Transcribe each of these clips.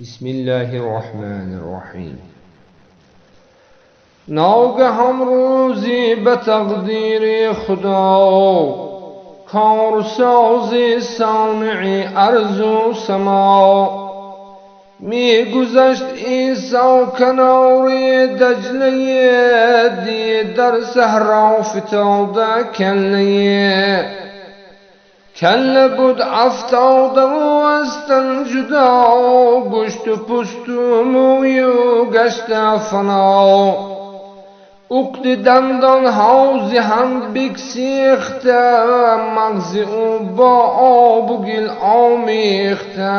بسم الله الرحمن الرحیم. ناگهان روزی به تقدیر خدا، کارساز صانع ارض و سما، می گذشت عیسی کنار دجله، دید در صحرا فتاده کله، کله بود افتاده و از تن جدا، گوشت و پوست و موی و گشت فنا، عقد دندان ها ز هم بگسیخته، مغز او با آب و گل آمیخته،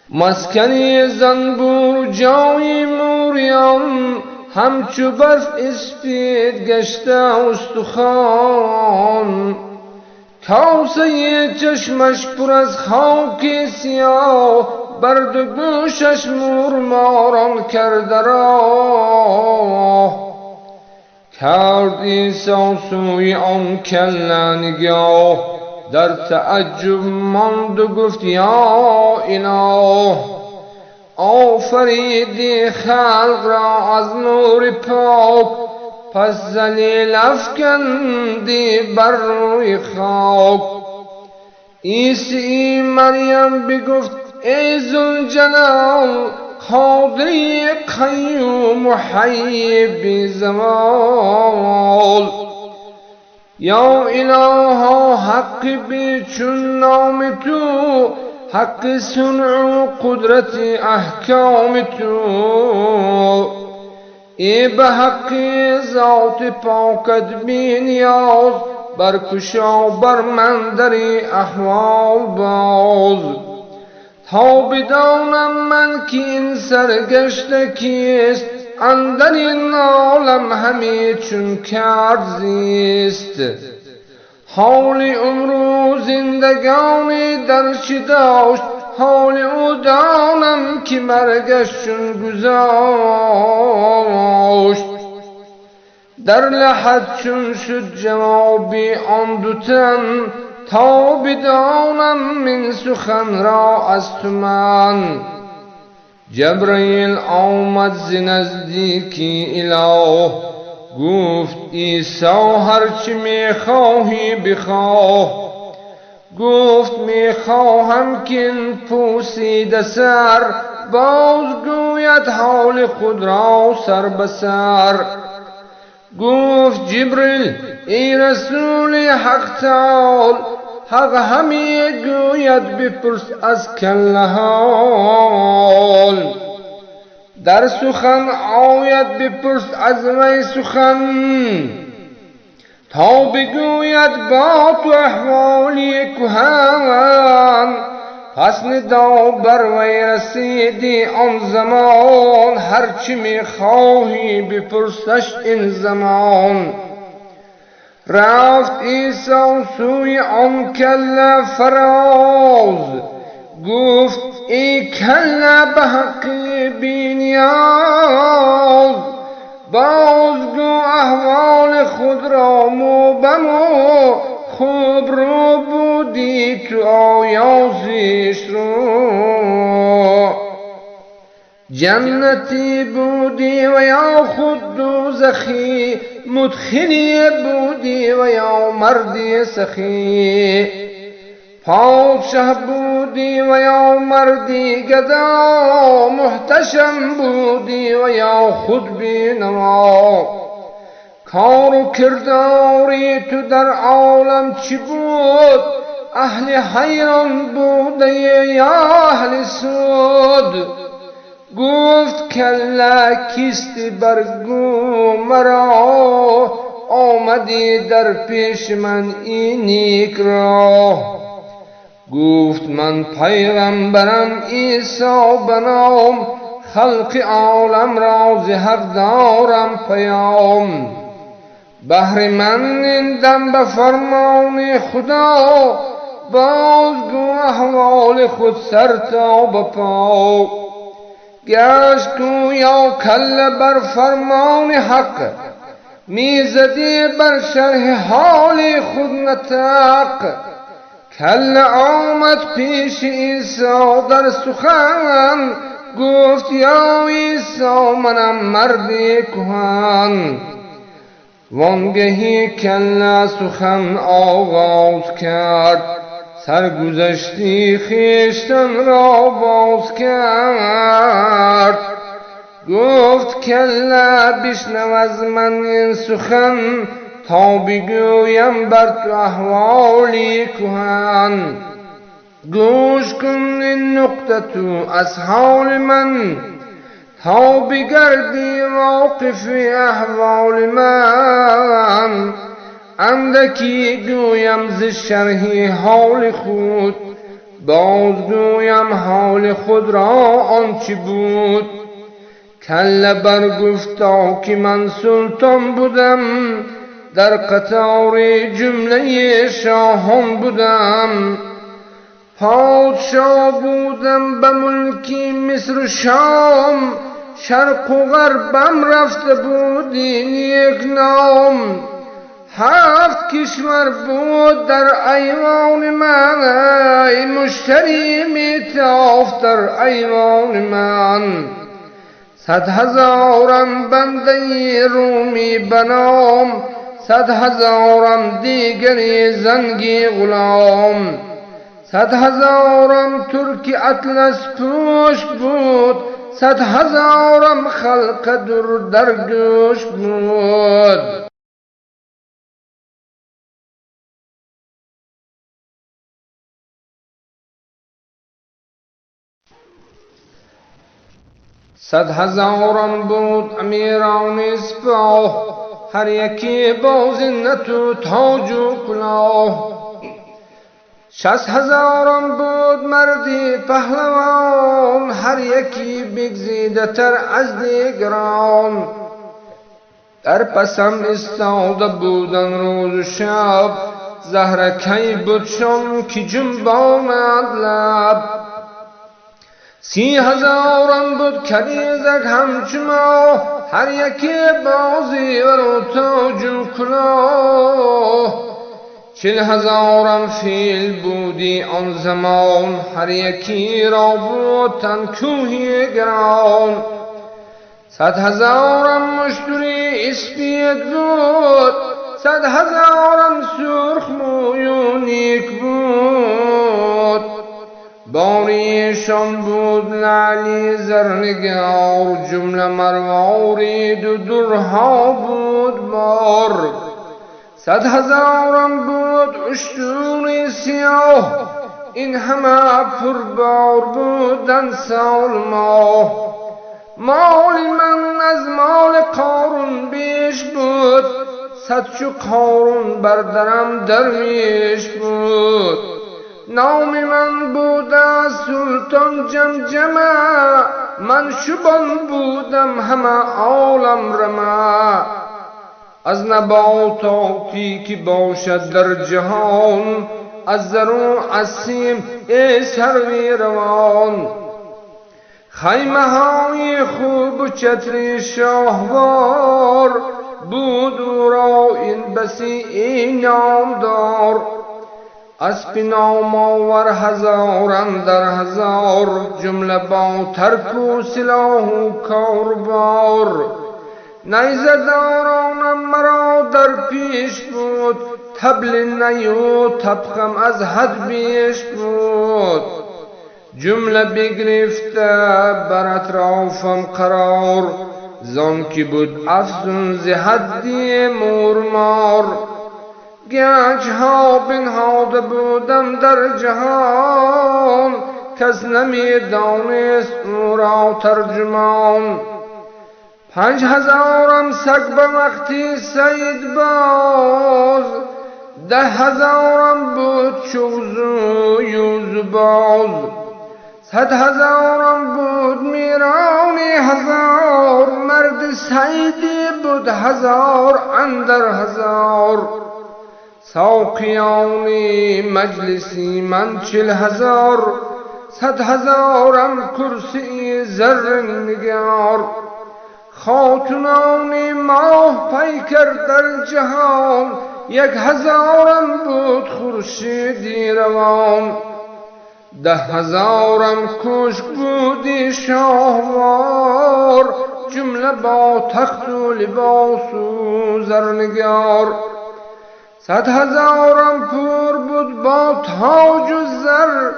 مسکن زنبور جای موریان، همچو برف اسپید گشته استخوان، کاسه چشمش پر از خاک سیاه، بر دو گوشش مورماران کرده راه، کرد عیسی سوی آن کله نگاه، در تعجب ماند و گفت یا اله، آفریدی خلق را از نور پاک، پس ذلیل افکندی بر روی خاک. عیسی مریم بگفت ای ذوالجلال، قادری قیوم و حی بی زوال، یا الها حق بی چون نام تو، حق صنع و قدرت احکام تو، ای به حق ذات پاکت بی نیاز، برکشا بر من در احوال باز، تا بدانم من که این سرگشته کیست، اندر این عالم همی چون کرد زیست، حال عمر و زندگانی در چه داشت، حال او دانم که مرگش چون گذاشت، در لحد چون شد جوابی آن دو تن، تا بدانم من سخن را از تو من. جبرئیل آمد ز نزدیکی اله، گفت عیسی هرچه می خواهی بخواه، گفت می خواهم که این پوسیده سر، باز گوید حال خود را سر به سر. گفت جبریل ای رسول حق تعال، حق همی گوید بپرس از کله حال، در سخن آید بپرس از وی سخن، تا بگوید با تو احوالی کهن. پس ندا بر وی رسیدی آن زمان، هرچه می خواهی بپرسش این زمان. رفت عیسی سوی آن کله فراز، گفت ای کله به حق بی نیاز، بازگو احوال خود را مو به مو، خوب رو بودی تو آیا زشت رو، جنتی بودی و یا خود دوزخی، مدخلی بودی و یا مردی سخی، پادشه بودی و یا مردی گدا، محتشم بودی و یا خود بینوا، کار و کرداری تو در عالم چی بود، اهل حیران بوده یا اهل سود. گفت کله کیستی برگو مرا، آمدی در پیش من این نیک راه. گفت من پیغمبرم عیسی بنام، خلق عالم را ز حق دارم پیام، بهر من این دم به فرمان خدا، بازگو احوال خود سر تا به پا. گشت گویا کله بر فرمان حق، می زدی بر شرح حال خود نطق، کله آمد پیش عیسی در سخن، گفت یا عیسی منم مرد کهن. وانگهی کله سخن آغاز کرد، سرگذشتی خویشتن را باز کرد. گفت کله بشنو از من این سخن، تا بگویم بر تو احوالی کهن. گوش کن این نقطه تو از حال من، تا بگردی واقف احوال من. اندکی گویم ز شرح حال خود، باز گویم حال خود را آنچه بود. کله برگفتا که من سلطان بودم، در قطار جمله شاهان بودم. پادشاه بودم به ملک مصر و شام، شرق و غربم رفته بودی نیک نام. 7 کشور بود در ایوان من، ای مشتری میتافت در ایوان من. 100,000 بنده رومی بنام، 100,000 دیگری زنگی غلام. 100,000 ترک اطلس پوش بود، 100,000 خلق در در گوش بود. 100,000 بود امیران سپاه، هر یکی با زینت و تاج و کلاه. 60,000 بود مردی پهلوان، هر یکی بگزیده تر از دیگران. در پسم ایستاده بودن روز و شب، زهره کی بودشان که جنباند لب. 30,000 بود کنیزک همچو ما، هر یکی با زیور و تاج و کلاه. 40,000 فیل بودی آن زمان، هر یکی را بود تن کوهی گران. 100,000 مشتری اسپید بود، 100,000 سرخ موی و نیک بود. باریشان بود لعلی زرنگار، جمله مروارید و درها بود بار. 100,000 بود اشتر سیاه، این همه پربار بودن سال ماه. مال من از مال قارون بیش بود، 100 چو قارون بر درم درویش بود. نام من بوده سلطان جمجمه، من شبان بودم همه عالم رمه. از نباتاتی که باشد در جهان، از زر و از سیم ای سروی روان. خیمه های خوب و چتر شاهوار، بود او را این بسی ای نامدار. اسب نام آور 1000 اندر 1000، جمله با ترک و سلاح و کاربار. نیزه دارانم مرا در پیش بود، طبل نی و طبخم از حد بیش بود. جمله بگرفته بر اطرافم قرار، زان که بود افزون ز حد مورمار. گنج ها بنهاده بودم در جهان، کس نمی دانست او را ترجمان. 5,000 سگ به وقتی صید باز، 10,000 بود چوز و یوز باز. 100,000 بود میران 1000، مرد صیدی بود 1000 اندر 1000. ساقیان مجلسی من 40,000، 100,000 کرسی زر نگار. خاتونان ماه پیکر در جهان، 1000 بود خورشیدی روان. 10,000 کشک بودی شاهوار، جمله با تخت و لباس و زرنگار. 100,000 پور بود با تاج و زر،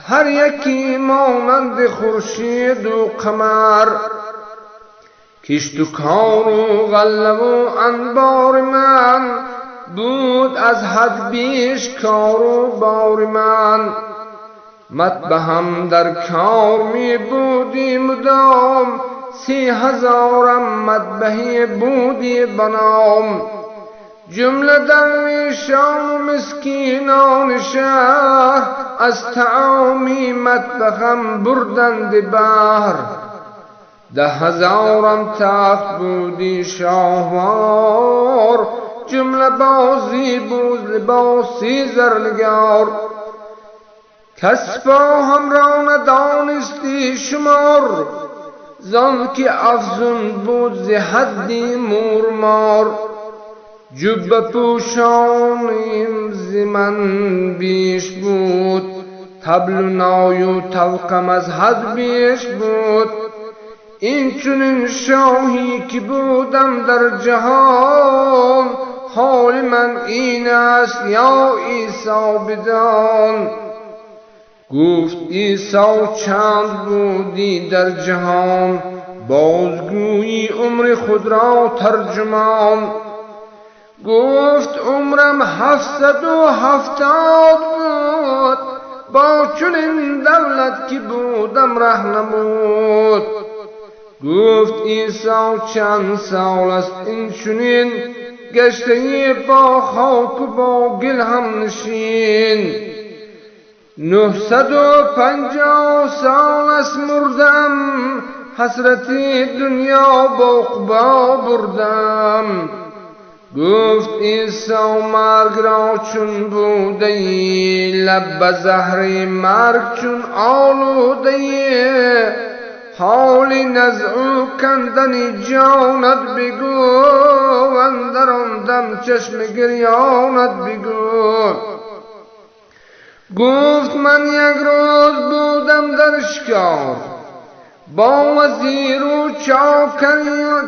هر یکی مانند خورشید و قمر. کشت و کار و غله و انبار من، بود از حد بیش کار و بار من. مطبخم در کار می بودی مدام، 30,000 مطبخی بودی بنام. جمله درویشان و مسکینان شهر، از طعامی مطبخم بردند بهر. 10,000 تخت بودی شاهوار، جمله بازی بود لباسی زرنگار. کس با هم را ندانستی شمار، زان که افزون بود ز حدی مورمار. جبه پوشانیم ز من بیش بود، طبل و نای و طوقم از حد بیش بود. این چنین شاهی که بودم در جهان، حال من این است یا عیسی بدان. گفت عیسی چند بودی در جهان، بازگویی عمر خود را ترجمان. گفت عمرم 770 بود، با چنین دولت که بودم رهنمود. گفت عیسی چند سال است این چنین، گشته با خاک و با گل هم نشین. 950 سال است مردم، حسرت دنیا با عقبی بردم. گفت عیسی مرگ را چون بوده ای، لب به زهر مرگ چون آلوده ای. حال نزع و کندن جانت بگو، اندر آن دم چشم گریانت بگو. گفت من یک روز بودم در شکار، با وزیر و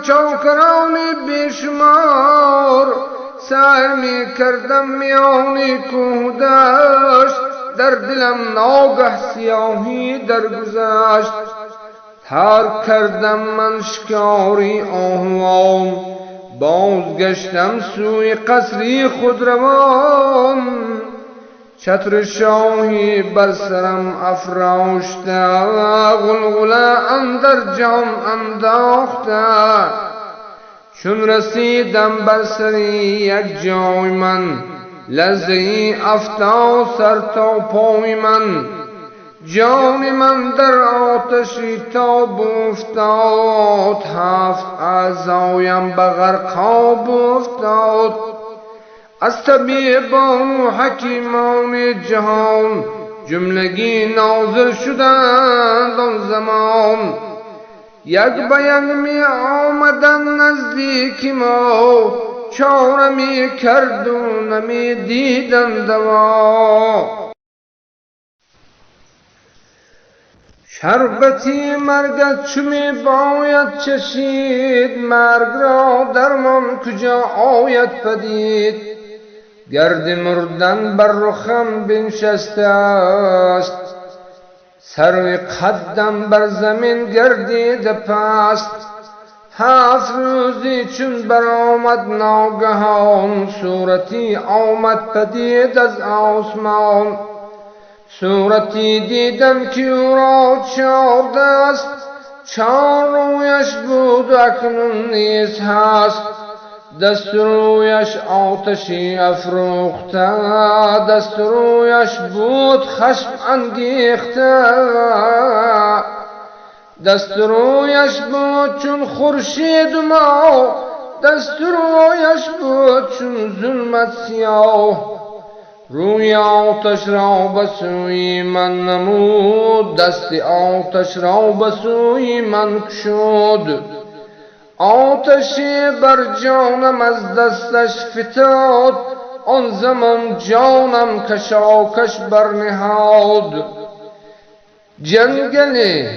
چاکران بیشمار. سیر می کردم میان کوه دشت، در دلم ناگه سیاهی درگذشت. ترک کردم من شکاری آهوان، بازگشتم سوی قصری خود روان. چتر شاهی بر سرم افراشته، غلغله اندر جهان انداخته. چون رسیدم بر سر یک جای من، لرزه ای افتاد سر تا پای من. جان من در آتش تاب افتاد، 7 اعضایم به غرقاب افتاد. از طبیبان و حکیمان جهان، جملگی نازل شدند آن زمان. یک به یک می آمدند نزدیک ما، چاره می کرد و نمی دیدند دوا. شربتی مرگت چو می باید چشید، مرگ را درمان کجا آید پدید. گرد مردن بر رخم بنشسته است، سرو قدم بر زمین گردیده پست. 7 روزی چون برآمد ناگهان، صورتی آمد پدید از آسمان. صورتی دیدم که او را 4 دست، 4 رویش بود اکنون نیز هست. دست رویش آتشی افروخته، دست رویش بود خشم انگیخته. دست رویش بود چون خورشید ما، دست رویش بود چون ظلمت سیاه. روی آتش را به سوی من نمود، دست آتش را به سوی من گشود. آتشی بر جانم از دستش فتاد، آن زمان جانم کشاکش برنهاد. جنگلی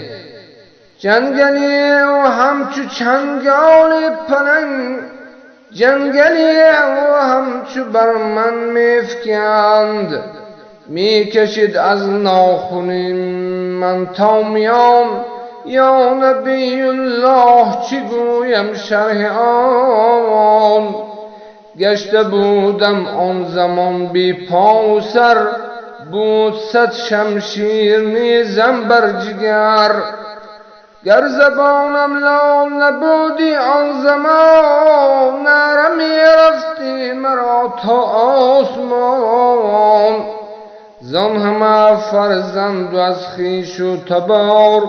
جنگلی و همچو چنگال پلنگ، جنگلی و همچو بر من میفکند. میکشید از ناخن من تا میان، یا نبی الله چی گویم شرح آن. گشته بودم آن زمان بی پا و سر، بود صد شمشیر نیزم بر جگر. گر زبانم لال نبودی آن زمان، نعره می رفتی مرا تا آسمان. زان همه فرزند و از خویش و تبار،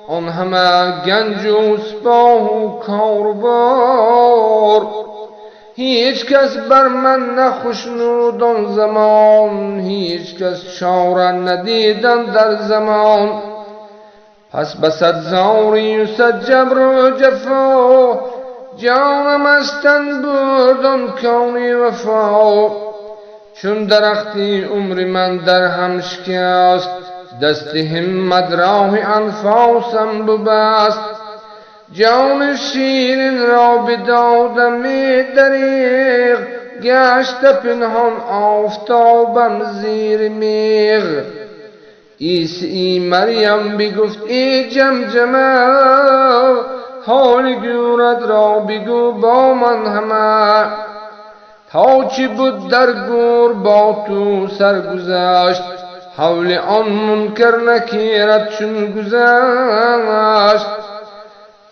آن همه گنج و سپاه و کاروبار. هیچ کس بر من نخشنود آن زمان، هیچ کس چاره ندیدن در زمان. پس به صد زاری و صد جبر و جفا، جانم از تن برد آن کان وفا. چون درختی عمر من در هم شکست، دست همت راه انفاسم ببست. جان شیرین را بدادم دریغ، گشت پنهان آفتابم زیر میغ. عیسی مریم بگفت ای جمجمه، حال گورت را بگو با من همه. تا چی بود در گور با تو سرگذشت، حول آن منکر نکیرت چون گذشت.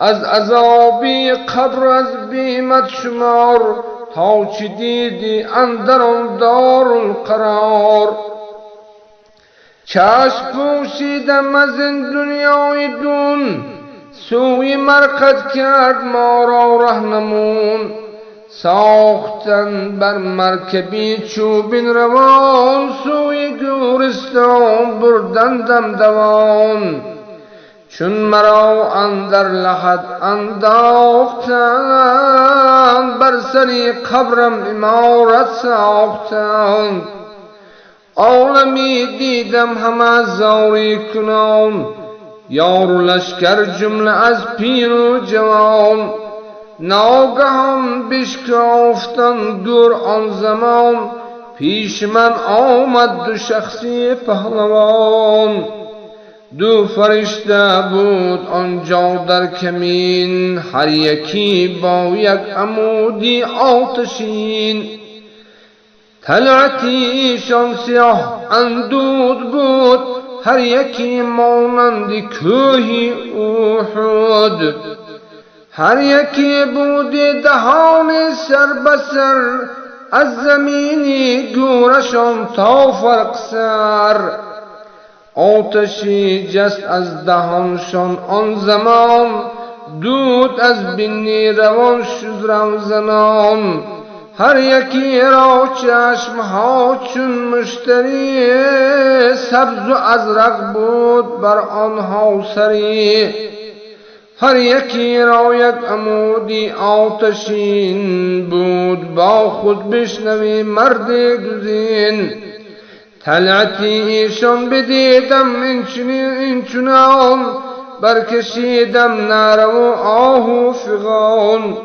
از عذابی قبر از بیمت شمار، تا چی دیدی اندر آن دارالقرار. چشم پوشیدم از این دنیای دون، سوی مرقد کرد ما را رهنمون. ساختن بر مرکبی چوبین روان، سوی گورستان بردندم دوان. چون مرا اندر لحد انداختند، بر سری قبرم عمارت ساختند. عالمی دیدم همه زاری کنان، یار و لشکر جمله از پیر و جوان. ناگهان بشکافتند گور آن زمان، پیش من آمد دو شخصی پهلوان. دو فرشته بود آنجا در کمین، هر یکی با یک عمودی آتشین. طلعت ایشان سیاه اندود بود، هر یکی مانند کوه احد. هر یکی بود دهان سر به سر، از زمینی گورشان تا فرق سر. آتشی جست از دهانشان آن زمان، دود از بینی روان شد روزنان. هر یکی را چشمها چون مشتری، سبز و ازرق بود بر آنها سری. هر یکی را یک عمودی آتشین بود، با خود بشنوی مرد گزین. طلعتی ایشان بدیدم این چنان، برکشیدم نعره و آه و فغان.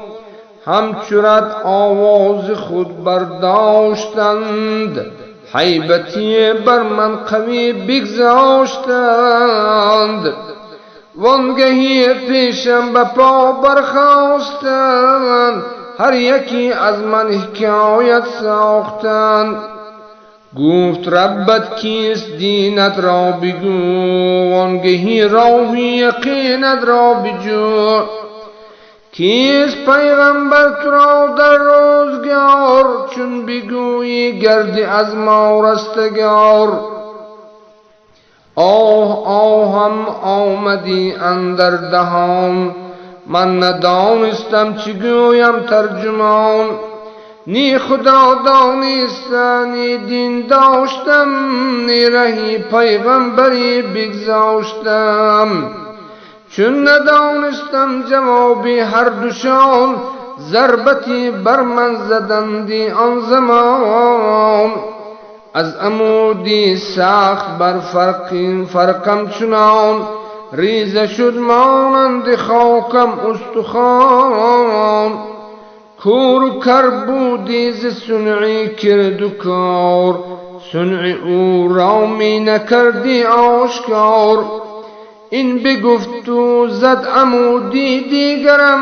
همچو رعد آواز خود برداشتند، هیبتی بر من قوی بگذاشتند. وانگهی پیشم به پا برخاستند، هر یکی از من حکایت ساختند. گفت ربت کیست دینت را بگو، وانگهی راه یقینت را بجو. کیست پیغمبر تو را در روزگار، چون بگویی گردی از ما رستگار. آه آهم آمدی اندر دهان، من ندانستم چی گویم ترجمان. نی خدا دانسته نی دین داشتم، نی رهی پیغمبری بگذاشتم. چون ندانستم جوابی هر دوشان، ضربتی بر من زدندی آن زمان. از عمودی سخت بر فرقم چنان، ریزه شد مانند خاکم استخوان. کور و کر بودی ز صنعی کرد و کار، صنع او را می نکردی آشکار. این بگفت و زد عمودی دیگرم،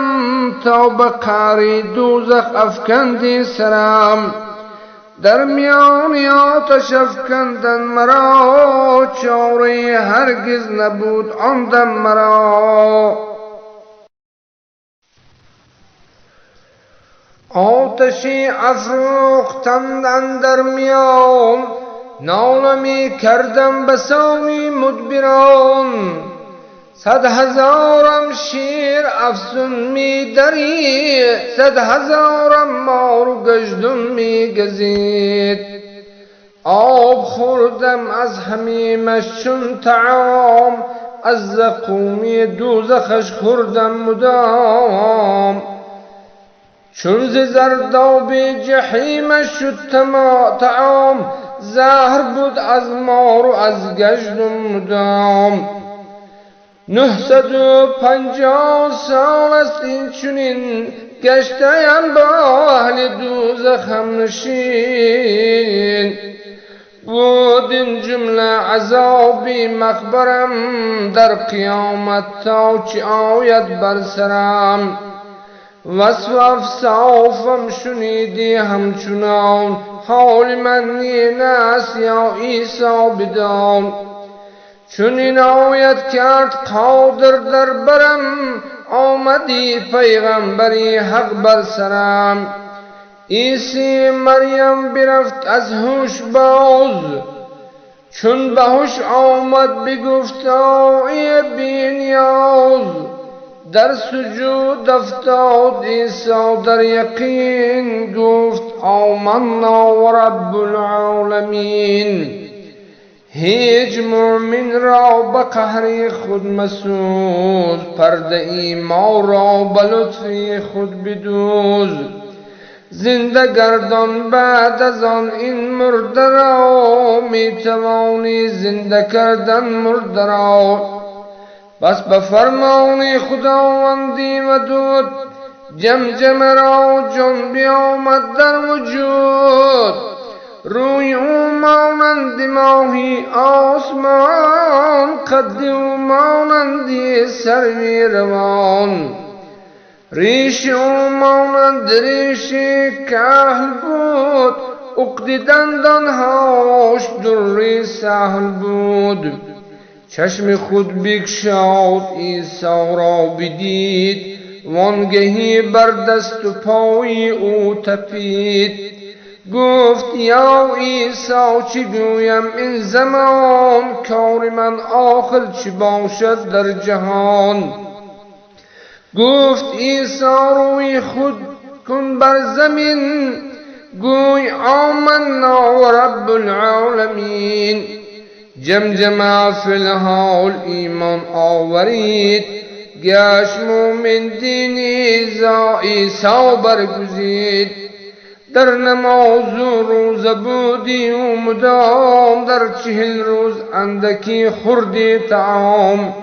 تا به قعر دوزخ افکندی سرم. در میان آتش افکندن مرا، چاره هرگز نبود آن دم مرا. آتشی افروختند اندر میان، ناله می کردم بسانی مدبران. 100,000 شیر افسون می درید، 100,000 مار و گژدم می گزید. آب خوردم از حمیمش چون طعام، از زقومی دوزخش خوردم مدام. چون ز زرداب جحیمش شد طعام، زهر بود از مار و از گژدم مدام. 950 سال است این چنین، گشته‌ام با اهل دوزخ همنشین. بود این جمله عذابی مقبرم، در قیامت تا چه آید بر سرم. وصف افصافم شنیدی همچنان، حال من این است یا عیسی بدان. چون عنایت کرد قادر در برم، آمدی پیغمبری حق بر سرم. عیسی مریم برفت از هوش باز، چون به هوش آمد بگفت ای بی نیاز. در سجود افتاد عیسی در یقین، گفت آمنا و رب العالمین. هیچ مؤمن را به قهر خود مسوز، پرده ای ما را به لطف خود بدوز. زنده گردان بعد از آن این مرده را، می توانی زنده کردن مرده را. بس به فرمان خداوندی ودود، جمجمه را جان بیامد در وجود. روی او مانند ماهی آسمان، قد او مانند سروی روان. ریش او مانند ریش کهل بود، عقد دندانهاش دری سهل بود. چشم خود بگشاد عیسی را بدید، وانگهی بر دست و پای او تپید. گفت یا عیسی چه گویم این زمان، کار من آخر چه باشد در جهان. گفت عیسی روی خود کن بر زمین، گوی آمنا و رب العالمین. جمجمه فی الحال ایمان آورید، گشت مؤمن دین عیسی برگزید. در نماز و روزه بودی و مدام، در 40 روز اندکی خوردی طعام.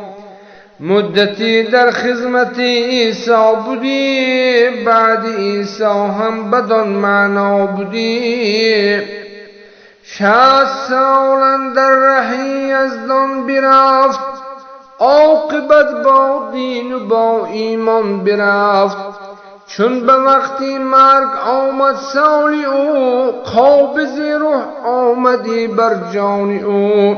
مدتی در خدمت عیسی بودی، بعد عیسی هم بدان معنا بودی. 60 سال اندر ره یزدان برفت، عاقبت با دین و با ایمان برفت. چون به وقتی مرگ آمد سال او، قابض روح آمدی بر جان او.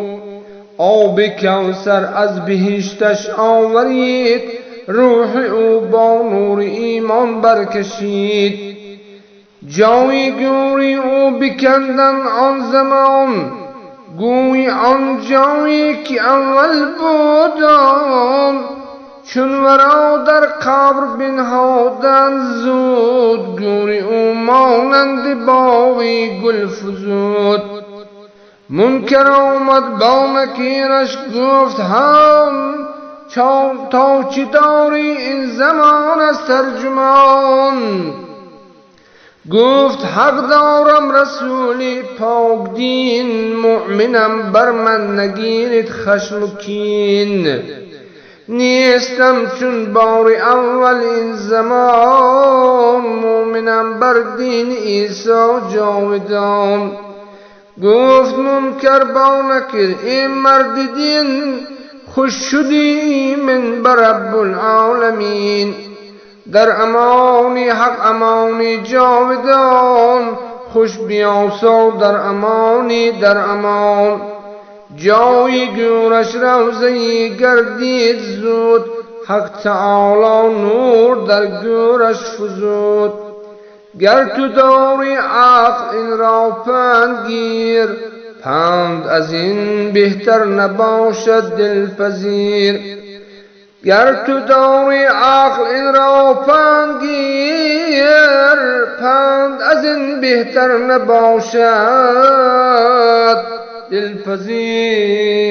آب کوثر از بهشتش آورید، روح او با نور ایمان برکشید. جای گوری او بکندن آن زمان، گوی آن جایی که اول بودان. چون ورا در قبر بنهادند زود، گوری او مانند باغی گل فزود. منکر آمد با نکیرش گفت هم، تا چی داری این زمان از ترجمان؟ گفت حق دارم رسولی پاک دین، مؤمنم بر من نگیرید خشم و کین. نیستم چون بار اول این زمان، مؤمنم بر دین عیسی جاودان. گفت منکر با نکیر این مرد دین، خوش شدی من بر رب العالمین. در امانی حق امانی جاودان، خوش بیاسا در امانی در امان. جای گورش روضه گردید زود، حق تعالی نور در گورش فزود. گر تو داری عقل این را پند گیر، پند از این بهتر نباشد دلپذیر. گر تو داری عقل این را پند گیر، پند از این بهتر نباشد دلپذیر.